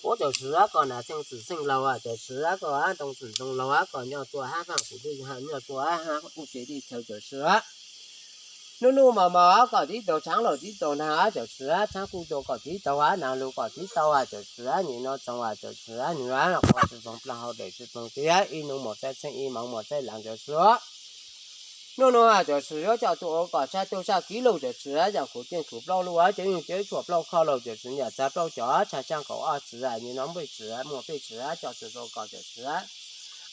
Ub cov swv, koj nam xeej txwm xeej laug cov swv, koj ntoo txwm ntoo laug, koj nyob tuaj hab faaj kuv dej, nyob tuaj hab kuv tsev dej chaw cov swv. Nub nub mos mos koj tib tau tshaav laug tib tau nag cov swv, tshaav kuj tau koj tib tau, nag lug koj tib tau cov swv, nim no txoov cov swv, nim no qhov tsi txoov plaag hau daim tsi txoov txiv, ib nub mos txaij xeej ib moos mos txaij laag cov swv. Nub nub cov swv yuav coj tuaj ua koj sab tug sab kiv lauj cov swv, yog kuv ceeb kuv plaub lub cov yeej cov tshuaj plaub kho lauj cov swv, yam txag plaub cov tshaj tshaaj kaum ob tswv, nim no npej tswv muaj peb tswv coj txug rua koj cov swv.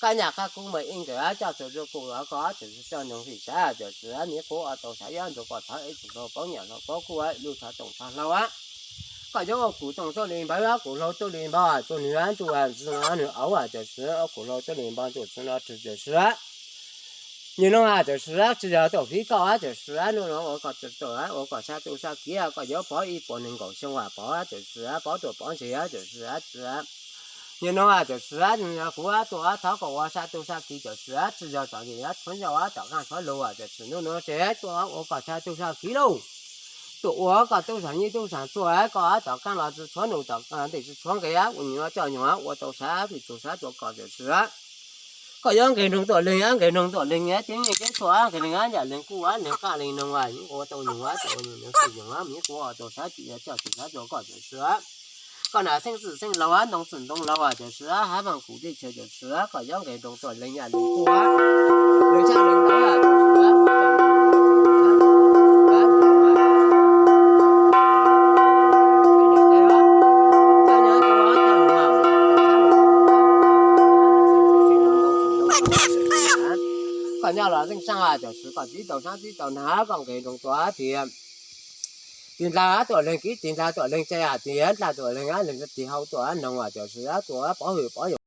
Koj nyam qhab kub mas ib nkawm coj txug rua kuv, koj cov swv coj noog fim sav cov swv, miv qub ua tau sav yuav nrug koj thov ib tug hlau paub nyam hlau paub kub, lub thov toom thov hlau. Koj yuav ua kuv toom tuaj li npawg, kuv hlau tuaj li npawg, txug nwg ntsuj ntxwg no nwg auv cov swv, ua kuv hlau tuaj li npawg ntsuj ntxwg no rwg cov swv. Nim no cov swv tsi yog tuaj fiv koj cov swv, nub no ua koj txwm tuaj ua koj sab tug sab kiv, koj yuav pov ib puas neeg nkaum xyoo pov cov swv, pov tuaj pov ntseeg cov swv. Nim no cov swv, kuv tuaj thov koj ua sab tug sab kiv cov swv, tsi yog tsom nyem tshuav ncauj tom qaaj tshuav lug cov swv, nub no tseem tuaj ua koj sab tug sab kiv lauj. Tuaj ua koj tub saam nyij tub saam txuag, koj tom qaaj los tsi tshuav num tom ntej tsi tshuav nqe, ua nyuag coj nyuag ua tau sav fim txug sav rua koj cov swv. Koj yuav nqeg noog tuaj leeg, nqeg noog tuaj leeg, ceeb yeej ceeb tshuaj, nqeg leeg yam leeg kuj leeg qaaj leeg noog, ua tau noog, ua tau noog, noog xwm noog, miv qub ua tau sav fim coj txug sav rua koj cov swv. Koj nam xeej txwm xeej laug, ntoo txwm ntoo laug cov swv, hab faaj kuv dej chaw cov swv, koj yuav nqeg noog tuaj leeg yam leeg kuj leeg tshaj leeg ntawd cov swv. Koj nyob los xeej saab cov swv, koj tib tau saab tib tau nag, koj nqeg noog tuaj tiag. Tig ndlag tuaj leeg, kiv tig ndlag tuaj leeg, tsa yam tig ndlag tuaj leeg, leeg tig hau tuaj noog cov swv, tuaj pov hwm pov yawm.